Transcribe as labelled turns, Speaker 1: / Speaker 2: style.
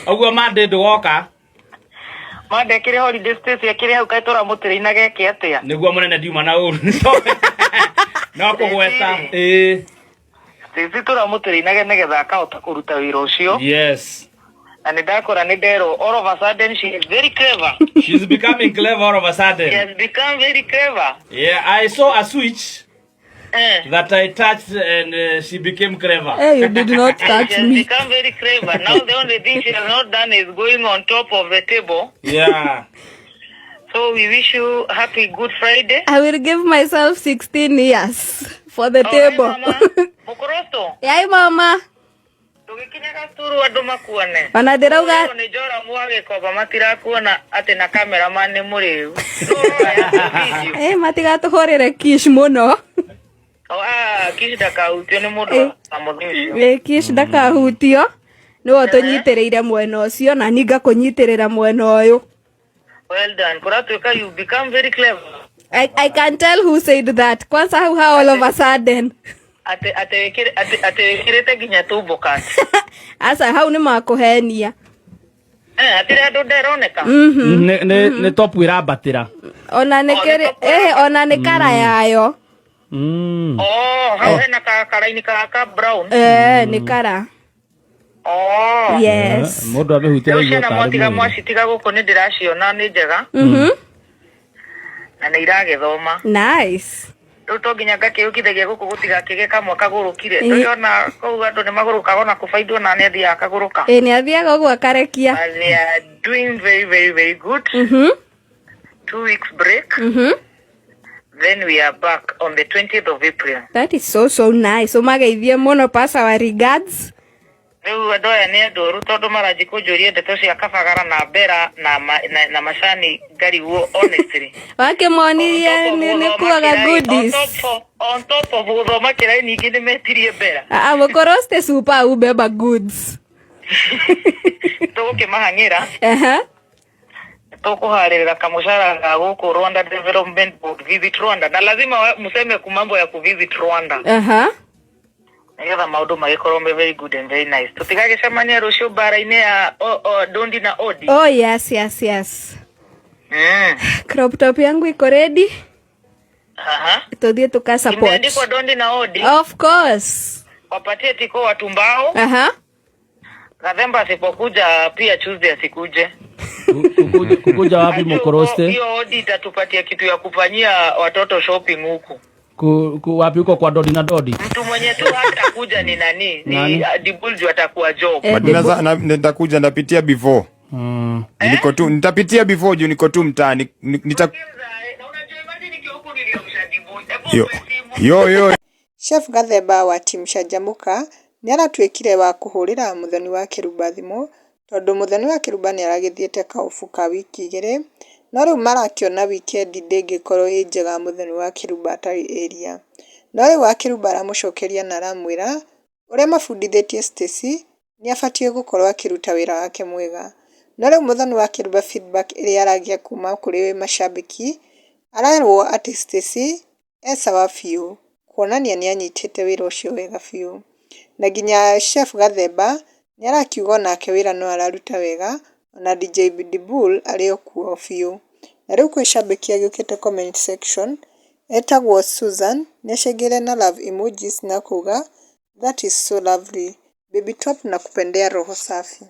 Speaker 1: Ũguo Monday ndũgoka?
Speaker 2: Monday akĩrĩ holiday, Stacy akĩrĩ hau, kaĩ tũramũtĩrĩ geke atĩa?
Speaker 1: Nĩguo mũnene, ndiuma na ũru no kũgweta ĩĩ.
Speaker 2: Stacy tũramũtĩrĩinage nĩgetha akahota kũruta wĩra ũcio. Na nĩ ndakora nĩ nderwo all of a sudden she is very clever.
Speaker 1: She's becoming clever all of a
Speaker 2: She
Speaker 1: sudden.
Speaker 2: has become very clever.
Speaker 1: Yeah, I saw a switch that I touched and she became clever.
Speaker 3: Hey, you did not touch
Speaker 2: She has
Speaker 3: me.
Speaker 2: become very clever. Now the only thing she has not done is going on top of the table. So we wish you happy Good Friday.
Speaker 3: I will give myself 16 years for the
Speaker 2: Oh, hi,
Speaker 3: table.
Speaker 2: mama. Mũkorosto.
Speaker 3: Yai mama.
Speaker 2: Tũgĩkinya gacukuru andũ makuone.
Speaker 3: Ona ndĩrauga.
Speaker 2: Ũyũ nĩ Joramu wa Gĩkomba, matirakuona atĩ na cameraman nĩ mũrĩu. No, video.
Speaker 3: Eh, matigatũhũrĩre kish mũno.
Speaker 2: Oh, ah, Kish ndakahutio nĩ mũndũ wa mũthĩ ũcio.
Speaker 3: Eh, kish ndakahutio. Nĩwe ũtũnyitĩrĩire mwena ũcio na niĩ ngakũnyitĩrĩra mwena ũyũ.
Speaker 2: Well done. Kũratuĩka you become very clever.
Speaker 3: I can tell who said that. Kwanza how all of a sudden.
Speaker 2: Atĩ wĩkĩrĩte nginya tumbo cut.
Speaker 3: Asa hau nĩ makũhenia.
Speaker 2: Eh, hatirĩ andũ nderoneka.
Speaker 1: Nĩ top ĩrambatĩra.
Speaker 3: Ona nĩ
Speaker 2: Oh,
Speaker 3: kĩrĩ
Speaker 2: nĩ top.
Speaker 3: Eh, ona nĩ kara yayo.
Speaker 2: Oh, hau hena ka karaini ka brown.
Speaker 3: Eh, nĩ kara.
Speaker 2: Oh.
Speaker 3: Yes.
Speaker 1: Mũndũ amĩhutia
Speaker 2: Rĩu
Speaker 1: araigua
Speaker 2: ciana
Speaker 1: tarĩ
Speaker 2: mwatiga
Speaker 1: mwĩrĩ.
Speaker 2: mwacitiga gũkũ nĩ ndĩraciona nĩ njega na nĩ iragĩthoma.
Speaker 3: Nice.
Speaker 2: Rĩu to nginya ngakĩũkithagia gũkũ gũtigakĩgĩe kamwe kagũrũkire. Ndũrĩona kũu andũ nĩ magũrũkaga ona kũbaindwo na nĩ athiaga akagũrũka.
Speaker 3: Ĩ, nĩ athiaga ũguo akarekia.
Speaker 2: But they are doing very, very, very good. 2 weeks break. Then we are back on the 20th of April.
Speaker 3: That is so so nice. Ũmageithie mũno, pass our regards.
Speaker 2: Rĩu andũ aya nĩ andũ oru tondũ maranji kũnjũria ndeto cia kabagara na mbera na macani ngarigwo honestly.
Speaker 3: Wakĩmonirie nĩ kuaga goodies.
Speaker 2: On top of gũthoma kĩraini ningĩ nĩ metirie mbera.
Speaker 3: Ah, mũkoroste super ubeba goods.
Speaker 2: Tũgũkĩmahang'ĩra. Tũkũharĩrĩra kamũcara ga gũkũ Rwanda Development Board, Visit Rwanda, na lazima mseme kumambo ya kuvisit Rwanda nĩgetha maũndũ magĩkorwo me very good and very nice. Tũtigagĩcemania rũciũ mbara-inĩ ya Dondi na Odi.
Speaker 3: Oh yes. Crop top yangu iko ready. Tuthiĩ tuka support.
Speaker 2: Imeandikwa Dondi na Odi.
Speaker 3: Of course.
Speaker 2: Wapatie tiko watu mbao. Gathemba asipokuja pia Tuesday asikuje.
Speaker 1: Kukuja wapi?
Speaker 2: Ajue
Speaker 1: Mokoroste?
Speaker 2: Hiyo odi itatupatia kitu ya kufanyia watoto shopping huku.
Speaker 1: Wapi huko kwa Dodi na Dodi?
Speaker 2: Mtu mwenye tu hatakuja ni nani? Ni
Speaker 1: Nani?
Speaker 2: Dibulju atakuwa job.
Speaker 3: Eh,
Speaker 4: But nitakuja, ndapitia before. Niko tu nitapitia before juu niko tu mtaa nita
Speaker 2: Na unajua imagine nikiwa huku niliamsha Dibul. Hebu
Speaker 4: Yo
Speaker 2: mpe simu.
Speaker 4: yo yo.
Speaker 5: Chef Gathemba wa team Canjamũka nĩaratuĩkire wa kũhũrĩra Mũthoni wa Kĩrumba thimũ tondũ Mũthoni wa Kĩrumba nĩaragĩthiĩte kaobu ka wiki 2, no rĩu marakĩona wikendi ndĩngĩkorwo ĩ njega Mũthoni wa Kĩrumba atarĩ area. No rĩu wa Kĩrumba aramũcokeria na aramwĩra ũrĩa mabundithĩtie Stacy nĩabatiĩ gũkorwo akĩruta wĩra wake mwega. No rĩu Mũthoni wa Kĩrumba feedback ĩrĩa aragĩa kuma kũrĩ macambĩki arerwo atĩ Stacy e sawa biũ kuonania nĩanyitĩte wĩra ũcio wega biũ. Na nginya Chef Gathemba nĩarakiuga onake wĩra no araruta wega ona DJ Dibul arĩ o kuo biũ. Na rĩu kwĩ cambĩki agĩũkĩte comment section etagwo Susan nĩacengire na love emojis na kuga, "That is so lovely, baby top, nakupendea roho safi."